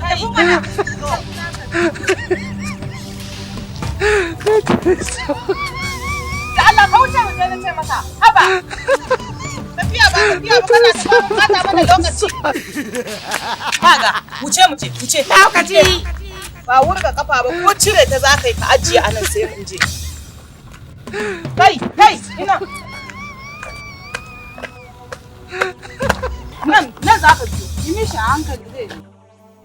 Tafi mana. Da Allah ka wuce mu je na ce maka. Haba. Tafiya ba tafiya ba, kana ta bata mana lokaci. Kaga, wuce mu je, wuce. Lokaci. Ba wurga kafa ba, ko cire ta za ka yi ka ajiye a nan sai mun je. Kai, kai, ina. Nan, nan za ka biyo. Yi mishi a hankali zai je.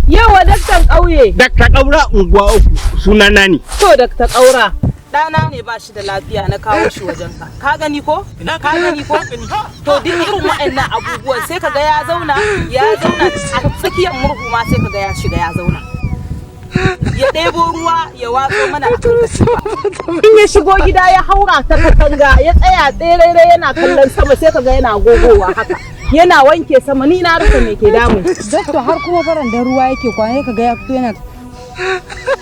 Yawa daktan ƙauye. Dakta Ƙaura unguwa uku sunana ne. To, dakta Ƙaura. Ɗana ne ba shi da lafiya na kawo shi wajenka. Ka gani ko? Ka gani ko? To, duk irin waɗannan abubuwan sai ka ga ya zauna, ya zauna a tsakiyar murhu ma, sai ka ga ya shiga ya zauna. Ya ɗebo ruwa ya watso mana a kan katifa. In ya shigo gida ya haura ta katanga ya tsaya tserere yana kallon sama, sai ka ga yana gogowa haka. Yana wanke sama, ni na rasa me ke damun shi. Doctor, har kuma baran da ruwa yake kwana ka ga ya fito yana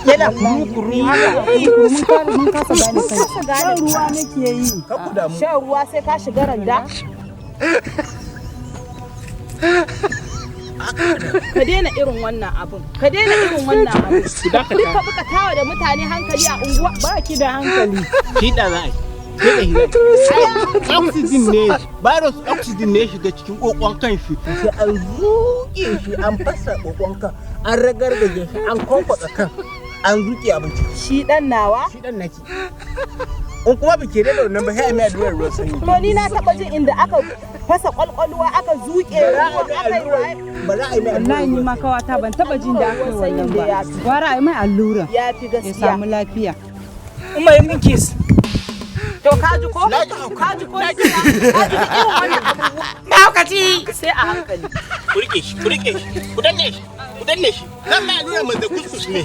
Yana kuru-kuru haka. Mun kasa gane kai. Shan ruwa nake yi. Kar ku damu. Shan ruwa sai ka shiga randa. Ka daina irin wannan abun. Ka daina irin wannan abun. Ku dakata. Duk ka buka tawa da mutane hankali a unguwa. Ba ki da hankali. Fiɗa za a yi. Fiɗa shi za a yi. Oxygen ne, virus oxygen ne ya shiga cikin kokon kan shi. Sai an zuƙe shi, an fasa kokon kan, an ragargaje shi, an kwankwatsa kan, an zuƙe abinci. Shi dan nawa. Shi dan naki. In kuma bike da wannan ba, sai a mai allurar ruwan sanyi. To, ni na taba jin inda aka fasa kwalkwalwa aka zuƙe Ba za a ruwa mai aka yi waye. allurar, ba za a yi mai allurar Wallahi ni ruwan ma kawata ban taba jin da aka yi wannan ba. Ya fi. Gwara a yi mai allura Ya fi ya gaskiya. samu lafiya. Umar min kiss. To, ka ji ko? Na ji hauka. Ka ji ko? Ka ji irin wannan abubuwa. Mahaukaci. Sai a hankali. Ku rike shi, ku rike shi, ku danne shi, ku danne shi. Zan mai allurar mai da kuskus ne.